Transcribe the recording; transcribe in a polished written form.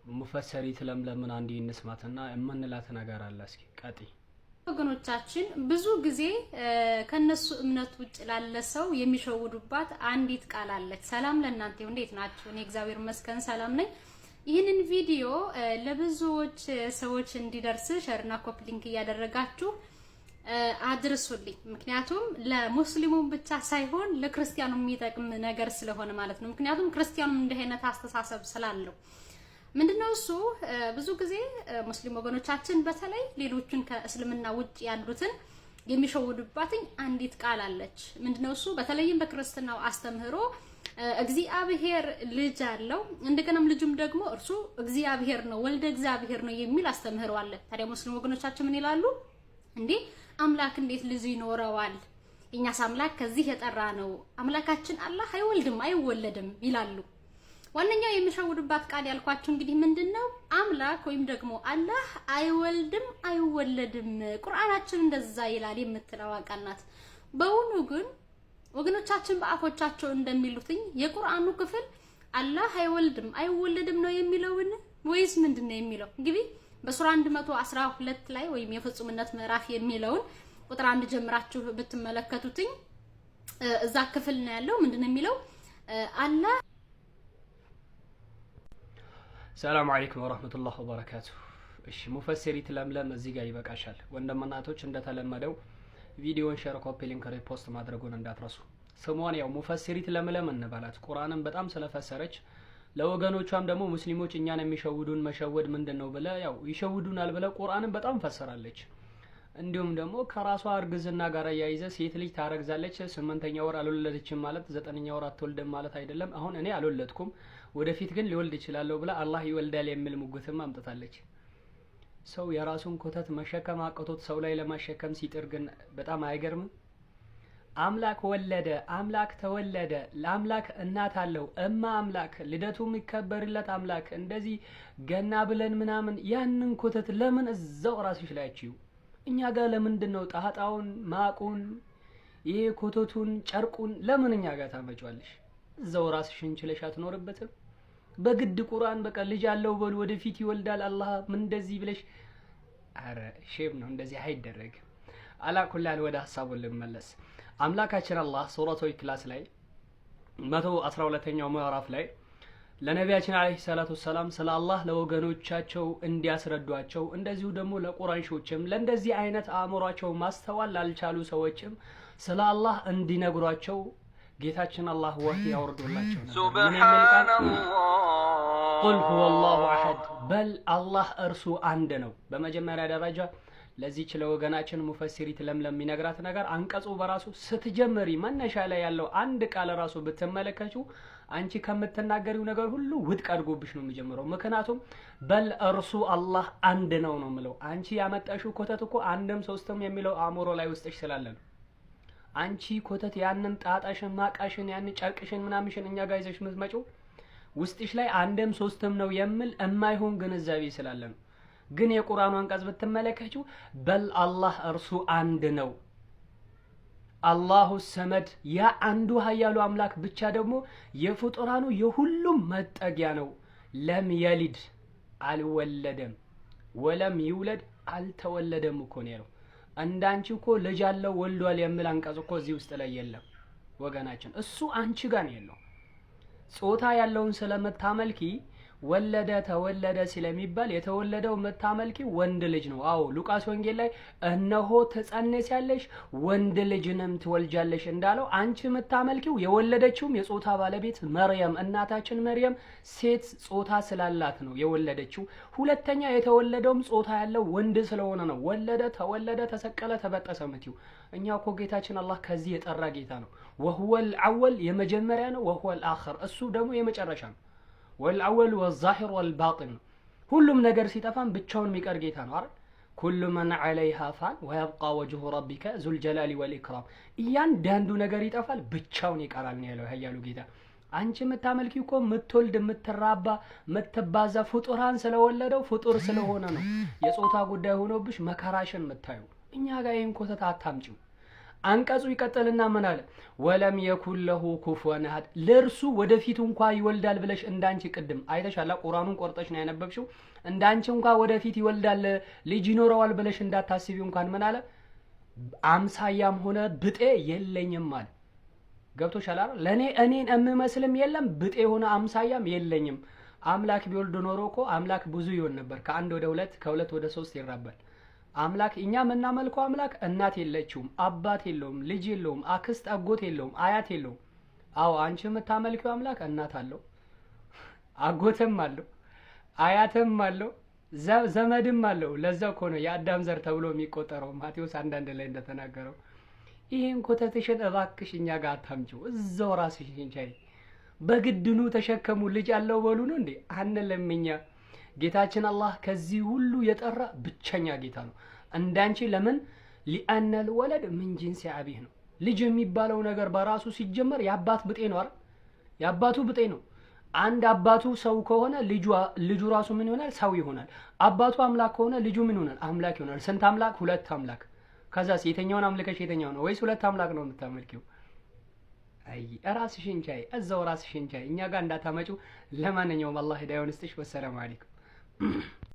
ሙፈሰሪት ለምለምን አንዴ እንስማትና የምንላት ነገር አለ። እስኪ ቀጥይ። ወገኖቻችን ብዙ ጊዜ ከነሱ እምነት ውጭ ላለ ሰው የሚሸውዱባት አንዲት ቃል አለች። ሰላም ለእናንተ ይሁን። እንዴት ናችሁ? እኔ እግዚአብሔር ይመስገን ሰላም ነኝ። ይህንን ቪዲዮ ለብዙዎች ሰዎች እንዲደርስ share ና copy link እያደረጋችሁ አድርሱልኝ። ምክንያቱም ለሙስሊሙ ብቻ ሳይሆን ለክርስቲያኑ የሚጠቅም ነገር ስለሆነ ማለት ነው። ምክንያቱም ክርስቲያኑም እንዲህ አይነት አስተሳሰብ ስላለው ምንድነው እሱ ብዙ ጊዜ ሙስሊም ወገኖቻችን በተለይ ሌሎቹን ከእስልምና ውጭ ያሉትን የሚሸውዱባትኝ አንዲት ቃል አለች። ምንድነው እሱ? በተለይም በክርስትናው አስተምህሮ እግዚአብሔር ልጅ አለው፣ እንደገናም ልጁም ደግሞ እርሱ እግዚአብሔር ነው፣ ወልደ እግዚአብሔር ነው የሚል አስተምህሮ አለ። ታዲያ ሙስሊም ወገኖቻችን ምን ይላሉ? እንዴ አምላክ እንዴት ልጅ ይኖረዋል? እኛስ አምላክ ከዚህ የጠራ ነው፣ አምላካችን አላህ አይወልድም አይወለድም ይላሉ። ዋነኛው የሚሸውዱባት ቃል ያልኳችሁ እንግዲህ ምንድነው አምላክ ወይም ደግሞ አላህ አይወልድም አይወለድም፣ ቁርአናችን እንደዛ ይላል የምትለው ቃል ናት። በውኑ ግን ወገኖቻችን በአፎቻቸው እንደሚሉትኝ የቁርአኑ ክፍል አላህ አይወልድም አይወለድም ነው የሚለውን ወይስ ምንድነው የሚለው? እንግዲህ በሱራ 112 ላይ ወይም የፍጹምነት ምዕራፍ የሚለውን ቁጥር 1 ጀምራችሁ ብትመለከቱትኝ እዛ ክፍል ነው ያለው። ምንድነው የሚለው አላህ ሰላም አለይኩም ወራህመቱላህ ወበረካቱ። እሺ ሙፈሲሪት ለምለም እዚህ ጋር ይበቃሻል። ወንድምናቶች እንደተለመደው ቪዲዮን share፣ copy link፣ repost ማድረጉን እንዳትረሱ። ስሟን ያው ሙፈሲሪት ለምለም እንበላት። ቁርአንን በጣም ስለፈሰረች ለወገኖቿም ደግሞ ሙስሊሞች እኛን የሚሸውዱን መሸወድ ምንድን ነው ብለ ያው ይሸውዱናል ብለ ቁርአንን በጣም ፈሰራለች። እንዲሁም ደግሞ ከራሷ እርግዝና ጋር እያይዘ ሴት ልጅ ታረግዛለች፣ 8ኛ ወር አልወለደችም ማለት 9ኛ ወር አትወልድም ማለት አይደለም። አሁን እኔ አልወለድኩም ወደፊት ግን ሊወልድ ይችላለሁ ብላ አላህ ይወልዳል የሚል ሙግትም አምጥታለች። ሰው የራሱን ኮተት መሸከም አቅቶት ሰው ላይ ለማሸከም ሲጥር ግን በጣም አይገርምም? አምላክ ወለደ፣ አምላክ ተወለደ፣ ለአምላክ እናት አለው፣ እማ አምላክ ልደቱ የሚከበርለት አምላክ እንደዚህ ገና ብለን ምናምን ያንን ኮተት ለምን እዛው ራስሽ ላይ አችዩ? እኛ ጋር ለምንድን ነው ጣጣውን ማቁን ይሄ ኮተቱን ጨርቁን ለምን እኛ ጋር ታመጪዋለሽ? እዛው ራስሽን ችለሽ አትኖርበትም? በግድ ቁርአን በቃ ልጅ አለው በሉ ወደፊት ይወልዳል አላህ ምን እንደዚህ ብለሽ፣ አረ shame ነው፣ እንደዚህ አይደረግም። አላኩላል ወደ ሀሳቡ ልመለስ። አምላካችን አላህ ሱረቱ ኢኽላስ ላይ 112ኛው ምዕራፍ ላይ ለነቢያችን አለይሂ ሰላቱ ሰላም ስለ አላህ ለወገኖቻቸው እንዲያስረዷቸው እንደዚሁ ደግሞ ለቁረይሾችም ለእንደዚህ አይነት አእምሯቸው ማስተዋል ላልቻሉ ሰዎችም ስለ አላህ እንዲነግሯቸው ጌታችን አላህ ወህይ ያወርዶላቸው ነበር። ምን የሚል ቃል? ቁል ሁወ አላሁ አሐድ፣ በል አላህ እርሱ አንድ ነው። በመጀመሪያ ደረጃ ለዚች ለወገናችን ሙፈሲሪት ለምለም የሚነግራት ነገር አንቀጹ በራሱ ስትጀምሪ መነሻ ላይ ያለው አንድ ቃል ራሱ ብትመለከችው አንቺ ከምትናገሪው ነገር ሁሉ ውድቅ አድርጎብሽ ነው የሚጀምረው። ምክንያቱም በል እርሱ አላህ አንድ ነው ነው የምለው። አንቺ ያመጣሽው ኮተት እኮ አንድም ሶስትም የሚለው አእምሮ ላይ ውስጥሽ ስላለ ነው። አንቺ ኮተት ያንን ጣጣሽን ማቃሽን ያንን ጨርቅሽን ምናምሽን እኛ ጋር ይዘሽ የምትመጪው ውስጥሽ ላይ አንድም ሶስትም ነው የሚል የማይሆን ግንዛቤ ስላለ ነው። ግን የቁርአኑ አንቀጽ ብትመለከችው በል አላህ እርሱ አንድ ነው፣ አላሁ ሰመድ፣ ያ አንዱ ሀያሉ አምላክ ብቻ ደግሞ የፍጡራኑ የሁሉም መጠጊያ ነው። ለም የሊድ አልወለደም፣ ወለም ይውለድ አልተወለደም እኮ ነው ያለው። እንዳንቺ እኮ ልጅ አለው ወልዷል የሚል አንቀጽ እኮ እዚህ ውስጥ ላይ የለም ወገናችን። እሱ አንቺ ጋር ነው ያለው። ጾታ ያለውን ስለምታመልኪ ወለደ ተወለደ ስለሚባል የተወለደው የምታመልኪ ወንድ ልጅ ነው። አዎ ሉቃስ ወንጌል ላይ እነሆ ትጸንሻለሽ ወንድ ልጅንም ትወልጃለሽ እንዳለው አንቺ የምታመልኪው የወለደችውም የጾታ ባለቤት መርየም እናታችን መርየም ሴት ጾታ ስላላት ነው የወለደችው። ሁለተኛ የተወለደውም ጾታ ያለው ወንድ ስለሆነ ነው። ወለደ፣ ተወለደ፣ ተሰቀለ፣ ተበጠሰ ምትዩ። እኛ እኮ ጌታችን አላህ ከዚህ የጠራ ጌታ ነው። ወሁወል አወል የመጀመሪያ ነው። ወሁወል አኽር እሱ ደግሞ የመጨረሻ ነው። ወልአወል ወዛሂር ወልባጢን ነው። ሁሉም ነገር ሲጠፋም ብቻውን የሚቀር ጌታ ነው አይደል? ኩሉ መን ዐለይሃ ፋን ወየብቃ ወጅሁ ረቢከ ዙልጀላሊ ወልኢክራም። እያንዳንዱ ነገር ይጠፋል፣ ብቻውን ይቀራል ነው ያለው ኃያሉ ጌታ። አንቺ የምታመልኪ እኮ የምትወልድ የምትራባ የምትባዛ ፍጡራን ስለወለደው ፍጡር ስለሆነ ነው የጾታ ጉዳይ ሆኖብሽ መከራሽን የምታዩ። እኛ ጋር ይህን ኮተት አታምጪው። አንቀጹ ይቀጥልና ምን አለ? ولم يكن له كفوا أحد። ለእርሱ ወደፊት እንኳ ይወልዳል ብለሽ እንዳንቺ ቅድም አይተሻላ፣ ቁርአኑን ቆርጠሽ ነው ያነበብሽው። እንዳንቺ እንኳ ወደፊት ይወልዳል ልጅ ይኖረዋል ብለሽ እንዳታስቢ እንኳን ምን አለ? አምሳያም ሆነ ብጤ የለኝም አለ። ገብቶሻል አይደል? ለእኔ እኔን የምመስልም የለም ብጤ የሆነ አምሳያም የለኝም። አምላክ ቢወልድ ኖሮ እኮ አምላክ ብዙ ይሆን ነበር። ከአንድ ወደ ሁለት፣ ከሁለት ወደ ሶስት ይራባል። አምላክ እኛ የምናመልከው አምላክ እናት የለችውም፣ አባት የለውም፣ ልጅ የለውም፣ አክስት አጎት የለውም፣ አያት የለውም። አዎ አንቺ የምታመልኪው አምላክ እናት አለው፣ አጎትም አለው፣ አያትም አለው፣ ዘመድም አለው። ለዛ እኮ ነው የአዳም ዘር ተብሎ የሚቆጠረው ማቴዎስ 1:1 ላይ እንደተናገረው። ይህን ኮተትሽን እባክሽ እኛ ጋር አታምጪው፣ እዛው ራስሽን ቻይ። በግድኑ ተሸከሙ ልጅ አለው በሉ ነው እንዴ? አንልም እኛ። ጌታችን አላህ ከዚህ ሁሉ የጠራ ብቸኛ ጌታ ነው። እንዳንቺ ለምን لأن الولد من جنس أبيه ነው። ልጅ የሚባለው ነገር በራሱ ሲጀመር የአባት ብጤ ነው አይደል? የአባቱ ብጤ ነው። አንድ አባቱ ሰው ከሆነ ልጁ ራሱ ምን ይሆናል? ሰው ይሆናል። አባቱ አምላክ ከሆነ ልጁ ምን ይሆናል? አምላክ ይሆናል። ስንት አምላክ? ሁለት አምላክ። ከዛስ የተኛውን አምልከሽ የተኛው ነው ወይስ ሁለት አምላክ ነው የምታመልኪው? አይ ራስሽን ቻይ፣ እዛው ራስሽን ቻይ፣ እኛ ጋር እንዳታመጪው። ለማንኛውም አላህ ሂዳያውን ይስጥሽ። والسلام عليكم።